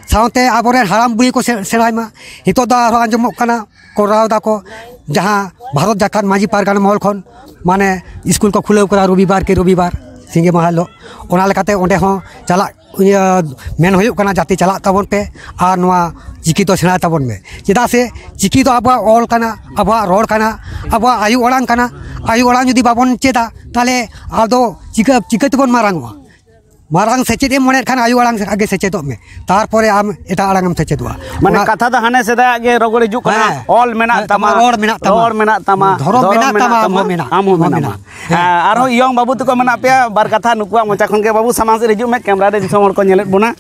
ᱥᱟᱶᱛᱮ ᱟᱵᱚᱨᱮᱱ ᱦᱟᱲᱟᱢ ᱵᱩᱲᱦᱤ ᱠᱚ ᱥᱮ-, ᱥᱮᱬᱟᱭ ᱢᱟ᱾ ᱱᱤᱛᱚᱜ ᱫᱚ ᱟᱨᱦᱚᱸ ᱟᱸᱡᱚᱢᱚᱜ ᱠᱟᱱᱟ, ᱠᱚᱨᱟᱣ ᱫᱟᱠᱚ, ᱡᱟᱦᱟᱸ ᱵᱷᱟᱨᱚᱛ ᱡᱟᱠᱟᱛ ᱢᱟᱹᱡᱷᱤ ᱯᱟᱨᱜᱟᱱᱟ ᱢᱚᱦᱚᱞ ᱠᱷᱚᱱ, ᱢᱟᱱᱮ, ᱥᱠᱩᱞ ᱠᱚ ᱠᱷᱩᱞᱟᱹᱣ ᱠᱟᱱᱟ ᱨᱚᱵᱤᱵᱟᱨ ᱠᱮ ᱨᱚᱵᱤᱵᱟᱨ ᱥᱤᱸᱜᱮ ᱢᱟᱦᱟ ᱦᱤᱞᱳᱜ᱾ ᱚᱱᱟ ᱞᱮᱠᱟᱛᱮ ᱚᱸᱰᱮ ᱦᱚᱸ ᱪᱟᱞᱟᱜ, ᱤᱭᱟᱹ, ᱢᱮᱱ ᱦᱩᱭᱩᱜ ᱠᱟᱱᱟ, ᱡᱟᱛᱮ ᱪᱟᱞᱟᱜ ᱛᱟᱵᱚᱱ ᱯᱮ ᱟᱨ ᱱᱚᱣᱟ ᱪᱤᱠᱤ ᱫᱚ ᱥᱮᱬᱟᱭ ᱛᱟᱵᱚᱱ ᱢᱮ᱾ ᱪᱮᱫᱟᱜ ᱥᱮ ᱪᱤᱠᱤ ᱫᱚ ᱟᱵᱚᱣᱟᱜ ᱚᱞ ᱠᱟᱱᱟ, ᱟᱵᱚᱣᱟᱜ ᱨᱚᱲ ᱠᱟᱱᱟ, ᱟᱵᱚᱣᱟᱜ ᱟᱭᱳ ᱟᱲᱟᱝ ᱠᱟᱱᱟ᱾ ᱟᱭᱳ ᱟᱲᱟᱝ ᱡᱩᱫᱤ ᱵᱟᱵᱚᱱ ᱪᱮᱫᱟ, ᱛᱟᱦᱚᱞᱮ ᱟᱫᱚ ᱪᱤᱠᱟᱹ, ᱪᱤᱠᱟᱹ ᱛᱮᱵᱚᱱ ᱢᱟᱨᱟᱝᱚᱜᱼᱟ? ᱢᱟᱨᱟᱝ ᱥᱮᱪᱮᱫ ᱮᱢ ᱢᱚᱱᱮᱭᱮᱫ ᱠᱷᱟᱱ ᱟᱭᱳ ᱟᱲᱟᱝ ᱟᱜᱮ ᱥᱮᱪᱮᱫᱚᱜ ᱢᱮ, ᱛᱟᱨᱯᱚᱨᱮ ᱟᱢ ᱮᱴᱟᱜ ᱟᱲᱟᱝ ᱮᱢ ᱥᱮᱪᱮᱫᱚᱜᱼᱟ᱾ ᱢᱟᱱᱮ ᱚᱱᱟ ᱠᱟᱛᱷᱟ ᱫᱚ ᱦᱟᱱᱮ ᱥᱮᱫᱟᱭᱟᱜ ᱜᱮ ᱨᱚᱜᱚᱲ ᱦᱤᱡᱩᱜ ᱠᱟᱱᱟ, ᱦᱮᱸ, ᱚᱞ ᱢᱮᱱᱟᱜ ᱦᱮᱸ, ᱛᱟᱢᱟ, ᱨᱚᱲ ᱢᱮᱱᱟᱜ ᱛᱟᱢᱟ, ᱨᱚᱲ ᱢᱮᱱᱟᱜ ᱛᱟᱢᱟ, ᱫᱷᱚᱨᱚᱢ ᱫᱷᱚᱨᱚᱢ ᱢᱮᱱᱟᱜ ᱢᱮᱱᱟᱜ ᱛᱟᱢᱟ, ᱛᱟᱢᱟ, ᱟᱢ ᱦᱚᱸ ᱟᱢ ᱦᱚᱸ ᱢᱮᱱᱟᱢᱟ᱾ ᱢᱮᱱᱟᱢ᱾ ᱦᱮᱸ, ᱦᱮᱸ᱾ ᱟᱨᱦᱚᱸ ᱤᱭᱚᱝ ᱵᱟᱹᱵᱩ ᱛᱟᱠᱚ ᱢᱮᱱᱟᱜ ᱯᱮᱭᱟ, ᱵᱟᱨ ᱠᱟᱛᱷᱟ ᱱᱩᱠᱩᱣᱟᱜ ᱢᱚᱪᱟ ᱠᱷᱚᱱ ᱜᱮ᱾ ᱵᱟᱹᱵᱩ, ᱥᱟᱢᱟᱝ ᱥᱮᱫ ᱦᱤᱡᱩᱜ ᱢᱮ, ᱠᱮᱢᱨᱟ ᱨᱮ ᱫᱤᱥᱚᱢ ᱦᱚᱲ ᱠᱚ ᱧᱮᱞᱮᱫ ᱵᱚᱱᱟ᱾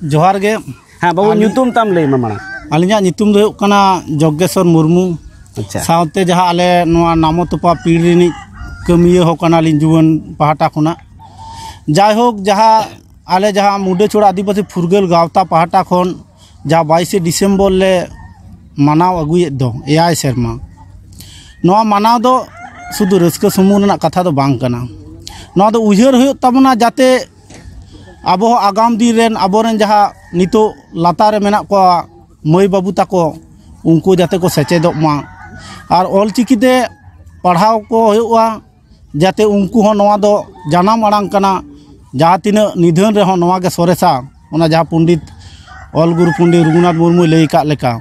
ᱡᱚᱦᱟᱨ ᱜᱮ᱾ ᱦᱮᱸ ᱵᱟᱹᱵᱩ, ᱟᱹᱞᱤᱧ, ᱧᱩᱛᱩᱢ ᱛᱟᱢ ᱞᱟᱹᱭ ᱢᱮ ᱢᱟᱲᱟᱝ᱾ ᱟᱹᱞᱤᱧᱟᱜ ᱧᱩᱛᱩᱢ ᱫᱚ ᱦᱩᱭᱩᱜ ᱠᱟᱱᱟ ᱡᱚᱜᱽᱜᱮᱥᱚᱨ ᱢᱩᱨᱢᱩ᱾ ᱟᱪᱪᱷᱟ᱾ ᱥᱟᱶᱛᱮ ᱡᱟᱦᱟᱸ ᱟᱞᱮ ᱱᱚᱣᱟ ᱱᱟᱢᱚ ᱛᱚᱯᱟ ᱯᱤᱲ ᱨᱤᱱᱤᱡ ᱠᱟᱹᱢᱤᱭᱟᱹ ᱦᱚᱸ ᱠᱟᱱᱟᱞᱤᱧ ᱡᱩᱣᱟᱹᱱ ᱯᱟᱦᱴᱟ ᱠᱷᱚᱱᱟᱜ᱾ ᱡᱟᱭᱦᱳᱠ, ᱡᱟᱦᱟᱸ ᱟᱞᱮ ᱡᱟᱦᱟᱸ ᱢᱩᱰᱟᱹᱪᱷᱚᱲᱟ ᱟᱹᱫᱤᱵᱟᱹᱥᱤ ᱯᱷᱩᱨᱜᱟᱹᱞ ᱜᱟᱶᱛᱟ ᱯᱟᱦᱴᱟ ᱠᱷᱚᱱ ᱡᱟᱦᱟᱸ ᱵᱟᱭᱤᱥᱮ ᱰᱤᱥᱮᱢᱵᱚᱨ ᱞᱮ ᱢᱟᱱᱟᱣ ᱟᱹᱜᱩᱭᱮᱫ ᱫᱚ ᱮᱭᱟᱭ ᱥᱮᱨᱢᱟ, ᱱᱚᱣᱟ ᱢᱟᱱᱟᱣ ᱫᱚ ᱥᱩᱫᱷᱩ ᱨᱟᱹᱥᱠᱟᱹ ᱥᱩᱢᱩᱝ ᱨᱮᱱᱟᱜ ᱠᱟᱛᱷᱟ ᱫᱚ ᱵᱟᱝ ᱠᱟᱱᱟ᱾ ᱱᱚᱣᱟ ᱫᱚ ᱩᱭᱦᱟᱹᱨ ᱦᱩᱭᱩᱜ ᱛᱟᱵᱚᱱᱟ, ᱡᱟᱛᱮ ᱟᱵᱚ ᱦᱚᱸ ᱟᱜᱟᱢ ᱫᱤᱱ ᱨᱮᱱ ᱟᱵᱚᱨᱮᱱ ᱡᱟᱦᱟᱸ ᱱᱤᱛᱚᱜ ᱞᱟᱛᱟᱨ ᱨᱮ ᱢᱮᱱᱟᱜ ᱠᱚᱣᱟ ᱢᱟᱹᱭ ᱵᱟᱹᱵᱩ ᱛᱟᱠᱚ, ᱩᱱᱠᱩ ᱡᱟᱛᱮ ᱠᱚ ᱥᱮᱪᱮᱫᱚᱜ ᱢᱟ, ᱟᱨ ᱚᱞᱪᱤᱠᱤ ᱛᱮ ᱯᱟᱲᱦᱟᱣ ᱠᱚ ᱦᱩᱭᱩᱜᱼᱟ, ᱡᱟᱛᱮ ᱩᱱᱠᱩ ᱦᱚᱸ ᱱᱚᱣᱟ ᱫᱚ ᱡᱟᱱᱟᱢ ᱟᱲᱟᱝ ᱠᱟᱱᱟ, ᱡᱟᱦᱟᱸ ᱛᱤᱱᱟᱹᱜ ᱱᱤᱫᱷᱟᱹᱱ ᱨᱮᱦᱚᱸ ᱱᱚᱣᱟ ᱜᱮ ᱥᱚᱨᱮᱥᱟ, ᱚᱱᱟ ᱡᱟᱦᱟᱸ ᱯᱚᱱᱰᱤᱛ ᱚᱞ ᱜᱩᱨᱩ ᱯᱚᱱᱰᱤᱛ ᱨᱚᱜᱷᱩᱱᱟᱛᱷ ᱢᱩᱨᱢᱩᱭ ᱞᱟᱹᱭ ᱟᱠᱟᱫ ᱞᱮᱠᱟ᱾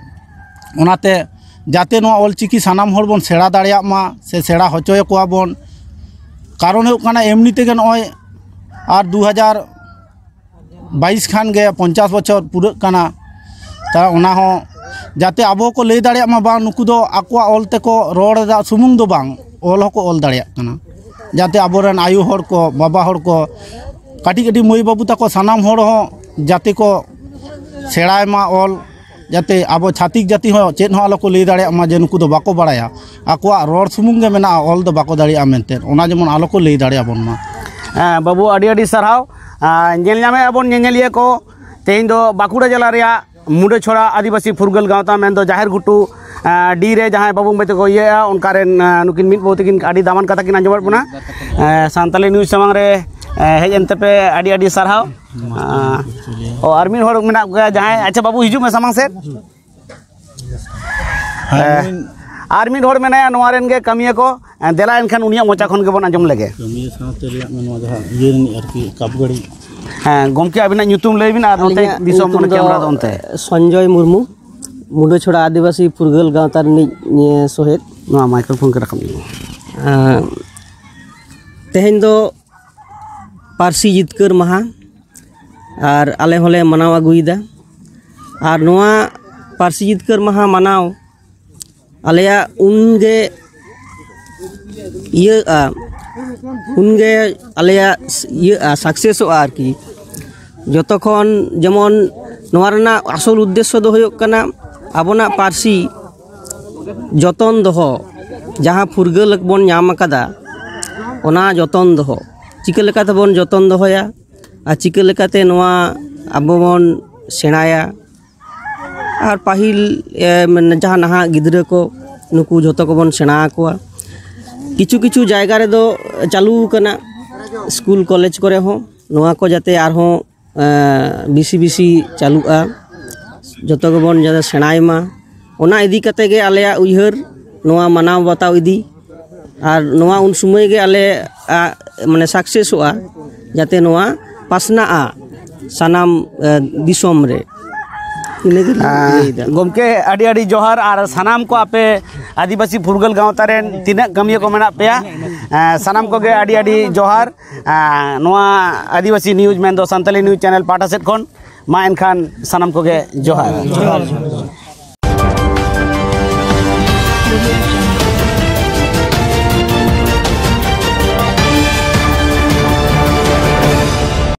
ᱚᱱᱟᱛᱮ ᱡᱟᱛᱮ ᱱᱚᱣᱟ ᱚᱞᱪᱤᱠᱤ ᱥᱟᱱᱟᱢ ᱦᱚᱲ ᱵᱚᱱ ᱥᱮᱬᱟ ᱫᱟᱲᱮᱭᱟᱜ ᱢᱟ ᱥᱮ ᱥᱮᱬᱟ ᱦᱚᱪᱚᱭᱟᱠᱚᱣᱟ ᱵᱚᱱ᱾ ᱠᱟᱨᱚᱱ ᱦᱩᱭᱩᱜ ᱠᱟᱱᱟ, ᱮᱢᱱᱤ ᱛᱮᱜᱮ ᱱᱚᱜᱼᱚᱭ ᱟᱨ ᱫᱩ ᱦᱟᱡᱟᱨ ᱵᱟᱭᱤᱥ ᱠᱷᱟᱱ ᱜᱮ ᱯᱚᱧᱪᱟᱥ ᱵᱚᱪᱷᱚᱨ ᱯᱩᱨᱟᱹᱜ ᱠᱟᱱᱟ᱾ ᱛᱟ ᱚᱱᱟ ᱦᱚᱸ ᱡᱟᱛᱮ ᱟᱵᱚ ᱠᱚ ᱞᱟᱹᱭ ᱫᱟᱲᱮᱭᱟᱜ ᱢᱟ, ᱵᱟᱝ, ᱱᱩᱠᱩ ᱫᱚ ᱟᱠᱚᱣᱟᱜ ᱚᱞ ᱛᱮᱠᱚ ᱨᱚᱲ ᱮᱫᱟ ᱥᱩᱢᱩᱝ ᱫᱚ ᱵᱟᱝ, ᱚᱞ ᱦᱚᱸᱠᱚ ᱚᱞ ᱫᱟᱲᱮᱭᱟᱜ ᱠᱟᱱᱟ᱾ ᱡᱟᱛᱮ ᱟᱵᱚᱨᱮᱱ ᱟᱭᱳ ᱦᱚᱲ ᱠᱚ, ᱵᱟᱵᱟ ᱦᱚᱲ ᱠᱚ, ᱠᱟᱹᱴᱤᱡ ᱠᱟᱹᱴᱤᱡ ᱢᱟᱹᱭ ᱵᱟᱹᱵᱩ ᱛᱟᱠᱚ ᱥᱟᱱᱟᱢ ᱦᱚᱲ ᱦᱚᱸ ᱡᱟᱛᱮ ᱠᱚ ᱥᱮᱬᱟᱭ ᱢᱟ ᱚᱞ, ᱡᱟᱛᱮ ᱟᱵᱚ ᱪᱷᱟᱹᱛᱤᱠ ᱡᱟᱹᱛᱤ ᱦᱚᱸ ᱪᱮᱫ ᱦᱚᱸ ᱟᱞᱚ ᱠᱚ ᱞᱟᱹᱭ ᱫᱟᱲᱮᱭᱟᱜ ᱢᱟ ᱡᱮ ᱱᱩᱠᱩ ᱫᱚ ᱵᱟᱠᱚ ᱵᱟᱲᱟᱭᱟ, ᱟᱠᱚᱣᱟᱜ ᱨᱚᱲ ᱥᱩᱢᱩᱝ ᱜᱮ ᱢᱮᱱᱟᱜᱼᱟ, ᱚᱞ ᱫᱚ ᱵᱟᱠᱚ ᱫᱟᱲᱮᱭᱟᱜᱼᱟ ᱢᱮᱱᱛᱮ, ᱚᱱᱟ ᱡᱮᱢᱚᱱ ᱟᱞᱚ ᱠᱚ ᱞᱟᱹᱭ ᱫᱟᱲᱮᱭᱟᱵᱚᱱ ᱢᱟ᱾ ᱦᱮᱸ, ᱵᱟᱹᱵᱩ, ᱟᱹᱰᱤ ᱟᱹᱰᱤ ᱥᱟᱨᱦᱟᱣ᱾ ᱟᱨ ᱧᱮᱞ ᱧᱟᱢᱮᱫ ᱟᱵᱚᱱ ᱧᱮᱧᱮᱞᱤᱭᱟᱹ ᱠᱚ, ᱛᱮᱦᱮᱧ ᱫᱚ ᱵᱟᱸᱠᱩᱲᱟ ᱡᱮᱞᱟ ᱨᱮᱭᱟᱜ ᱢᱩᱰᱟᱹᱪᱷᱚᱲᱟ ᱟᱹᱫᱤᱵᱟᱹᱥᱤ ᱯᱷᱩᱨᱜᱟᱹᱞ ᱜᱟᱶᱛᱟ, ᱢᱮᱱᱫᱚ ᱡᱟᱦᱮᱨ ᱜᱷᱩᱴᱩ, ᱟᱸ, ᱰᱤ ᱨᱮ ᱡᱟᱦᱟᱸᱭ ᱵᱟᱹᱵᱩ ᱢᱟᱹᱭ ᱛᱟᱠᱚ ᱤᱭᱟᱹᱭᱟ, ᱚᱱᱠᱟ ᱨᱮᱱ, ᱟᱸ, ᱱᱩᱠᱤᱱ ᱢᱤᱫ ᱵᱟᱹᱵᱩ ᱛᱟᱹᱠᱤᱱ ᱟᱹᱰᱤ ᱫᱟᱢᱟᱱ ᱠᱟᱛᱷᱟ ᱠᱤᱱ ᱟᱸᱡᱚᱢᱟᱫ ᱵᱚᱱᱟ᱾ ᱟᱸ, ᱥᱟᱱᱛᱟᱞᱤ ᱱᱤᱭᱩᱡᱽ ᱥᱟᱢᱟᱝ ᱨᱮ, ᱟᱸ, ᱦᱮᱡ ᱮᱱ ᱛᱮᱯᱮ ᱟᱹᱰᱤ ᱟᱹᱰᱤ ᱥᱟᱨᱦᱟᱣ᱾ ᱟᱸ, ᱚ, ᱟᱨ ᱢᱤᱫ ᱦᱚᱲ ᱢᱮᱱᱟᱜ ᱠᱚᱣᱟ ᱡᱟᱦᱟᱸᱭ, ᱟᱪᱪᱷᱟ ᱵᱟᱹᱵᱩ, ᱦᱤᱡᱩᱜ ᱢᱮ ᱥᱟᱢᱟᱝ ᱥᱮᱫ᱾ ᱦᱮᱸ, ᱟᱨ ᱢᱤᱫ ᱦᱚᱲ ᱢᱮᱱᱟᱭᱟ ᱱᱚᱣᱟ ᱨᱮᱱ ᱜᱮ ᱠᱟᱹᱢᱤᱭᱟᱹ ᱠᱚ᱾ ᱫᱮᱞᱟ ᱮᱱᱠᱷᱟᱱ ᱩᱱᱤᱭᱟᱜ ᱢᱚᱪᱟ ᱠᱷᱚᱱ ᱜᱮᱵᱚᱱ ᱟᱸᱡᱚᱢ ᱞᱮᱜᱮ᱾ ᱠᱟᱹᱢᱤᱭᱟᱹ ᱥᱟᱶᱛᱮ ᱨᱮᱭᱟᱜ ᱢᱟ ᱱᱚᱣᱟ ᱡᱟᱦᱟᱸ ᱤᱭᱟᱹ ᱨᱤᱱᱤᱡ ᱟᱨᱠᱤ ᱠᱟᱯ ᱜᱟᱹᱲᱤ᱾ ᱦᱮᱸ, ᱜᱚᱢᱠᱮ, ᱟᱹᱵᱤᱱᱟᱜ ᱧᱩᱛᱩᱢ ᱞᱟᱹᱭ ᱵᱤᱱ ᱟᱨ ᱱᱚᱛᱮ ᱟᱹᱞᱤᱧᱟᱜ ᱫᱤᱥᱚᱢ ᱧᱩᱛᱩᱢ ᱚᱱᱟ ᱫᱚ ᱠᱮᱢᱨᱟ ᱫᱚ ᱚᱱᱛᱮ᱾ ᱥᱚᱧᱡᱚᱭ ᱢᱩᱨᱢᱩ, ᱢᱩᱰᱟᱹᱪᱷᱚᱲᱟ ᱟᱹᱫᱤᱵᱟᱹᱥᱤ ᱯᱷᱩᱨᱜᱟᱹᱞ ᱜᱟᱶᱛᱟ ᱨᱤᱱᱤᱡ, ᱮ, ᱥᱚᱦᱮᱫ᱾ ᱱᱚᱣᱟ ᱢᱟᱭᱠᱨᱳᱯᱷᱳᱱ ᱠᱚ ᱨᱟᱠᱟᱵ ᱧᱚᱜ᱾ ᱮᱸ, ᱛᱮᱦᱮᱧ ᱫᱚ ᱯᱟᱹᱨᱥᱤ ᱡᱤᱛᱠᱟᱹᱨ ᱢᱟᱦᱟ, ᱟᱨ ᱟᱞᱮ ᱦᱚᱸᱞᱮ ᱢᱟᱱᱟᱣ ᱟᱹᱜᱩᱭᱮᱫᱟ᱾ ᱟᱨ ᱱᱚᱣᱟ ᱯᱟᱹᱨᱥᱤ ᱡᱤᱛᱠᱟᱹᱨ ᱢᱟᱦᱟ ᱢᱟᱱᱟᱣ ᱟᱞᱮᱭᱟᱜ ᱩᱱᱜᱮ ᱤᱭᱟᱹᱜᱼᱟ, ᱩᱱᱜᱮ ᱟᱞᱮᱭᱟᱜ ᱤᱭᱟᱹᱜᱼᱟ, ᱥᱟᱠᱥᱮᱥᱚᱜᱼᱟ ᱟᱨᱠᱤ᱾ ᱡᱚᱛᱚ ᱠᱷᱚᱱ ᱡᱮᱢᱚᱱ ᱱᱚᱣᱟ ᱨᱮᱱᱟᱜ ᱟᱥᱚᱞ ᱩᱫᱽᱫᱮᱥᱥᱚ ᱫᱚ ᱦᱩᱭᱩᱜ ᱠᱟᱱᱟ ᱟᱵᱚᱱᱟᱜ ᱯᱟᱹᱨᱥᱤ ᱡᱚᱛᱚᱱ ᱫᱚᱦᱚ, ᱡᱟᱦᱟᱸ ᱯᱷᱩᱨᱜᱟᱹᱞ ᱵᱚᱱ ᱧᱟᱢ ᱟᱠᱟᱫᱟ, ᱚᱱᱟ ᱡᱚᱛᱚᱱ ᱫᱚᱦᱚ᱾ ᱪᱤᱠᱟᱹ ᱞᱮᱠᱟᱛᱮᱵᱚᱱ ᱡᱚᱛᱚᱱ ᱫᱚᱦᱚᱭᱟ ᱟᱨ ᱪᱤᱠᱟᱹ ᱞᱮᱠᱟᱛᱮ ᱱᱚᱣᱟ ᱟᱵᱚ ᱵᱚᱱ ᱥᱮᱬᱟᱭᱟ, ᱟᱨ ᱯᱟᱹᱦᱤᱞ, ᱮ, ᱢᱟᱱᱮ ᱡᱟᱦᱟᱸ ᱱᱟᱦᱟᱜ ᱜᱤᱫᱽᱨᱟᱹ ᱠᱚ, ᱱᱩᱠᱩ ᱡᱷᱚᱛᱚ ᱠᱚᱵᱚᱱ ᱥᱮᱬᱟ ᱟᱠᱚᱣᱟ᱾ ᱠᱤᱪᱷᱩ ᱠᱤᱪᱷᱩ ᱡᱟᱭᱜᱟ ᱨᱮᱫᱚ ᱪᱟᱹᱞᱩ ᱟᱠᱟᱱᱟ, ᱥᱠᱩᱞ ᱠᱚᱞᱮᱡᱽ ᱠᱚᱨᱮ ᱦᱚᱸ ᱱᱚᱣᱟ ᱠᱚ ᱡᱟᱛᱮ ᱟᱨᱦᱚᱸ, ᱮ, ᱵᱮᱥᱤ ᱵᱮᱥᱤ ᱪᱟᱹᱞᱩᱜᱼᱟ, ᱡᱷᱚᱛᱚ ᱜᱮᱵᱚᱱ ᱡᱟᱛᱮ ᱥᱮᱬᱟᱭ ᱢᱟ᱾ ᱚᱱᱟ ᱤᱫᱤ ᱠᱟᱛᱮ ᱜᱮ ᱟᱞᱮᱭᱟᱜ ᱩᱭᱦᱟᱹᱨ, ᱱᱚᱣᱟ ᱢᱟᱱᱟᱣ ᱵᱟᱛᱟᱣ ᱤᱫᱤ, ᱟᱨ ᱱᱚᱣᱟ ᱩᱱ ᱥᱚᱢᱚᱭ ᱜᱮ ᱟᱞᱮ ᱟᱜ ᱢᱟᱱᱮ ᱥᱟᱠᱥᱮᱥᱚᱜᱼᱟ, ᱡᱟᱛᱮ ᱱᱚᱣᱟ ᱯᱟᱥᱱᱟᱜᱼᱟ ᱥᱟᱱᱟᱢ ᱮ, ᱫᱤᱥᱚᱢ ᱨᱮ᱾ ᱤᱱᱟᱹᱜᱮ ᱞᱤᱧ ᱞᱟᱹᱭᱫᱟ᱾ ᱜᱚᱢᱠᱮ, ᱟᱹᱰᱤ ᱟᱹᱰᱤ ᱡᱚᱦᱟᱨ᱾ ᱟᱨ ᱥᱟᱱᱟᱢ ᱠᱚ ᱟᱯᱮ ᱟᱹᱫᱤᱵᱟᱹᱥᱤ ᱯᱷᱩᱨᱜᱟᱹᱞ ᱜᱟᱶᱛᱟ ᱨᱮᱱ ᱛᱤᱱᱟᱹᱜ ᱠᱟᱹᱢᱤᱭᱟᱹ ᱠᱚ ᱢᱮᱱᱟᱜ ᱯᱮᱭᱟ, ᱮ, ᱥᱟᱱᱟᱢ ᱠᱚᱜᱮ ᱟᱹᱰᱤ ᱟᱹᱰᱤ ᱡᱚᱦᱟᱨ᱾ ᱮ, ᱱᱚᱣᱟ ᱟᱹᱫᱤᱵᱟᱹᱥᱤ ᱱᱤᱭᱩᱡᱽ ᱢᱮᱱᱫᱚ ᱥᱟᱱᱛᱟᱞᱤ ᱱᱤᱭᱩᱡᱽ ᱪᱮᱱᱮᱞ ᱯᱟᱦᱴᱟ ᱥᱮᱫ ᱠᱷᱚᱱ ᱢᱟ ᱮᱱᱠᱷᱟᱱ ᱥᱟᱱᱟᱢ ᱠᱚᱜᱮ ᱡᱚᱦᱟᱨ᱾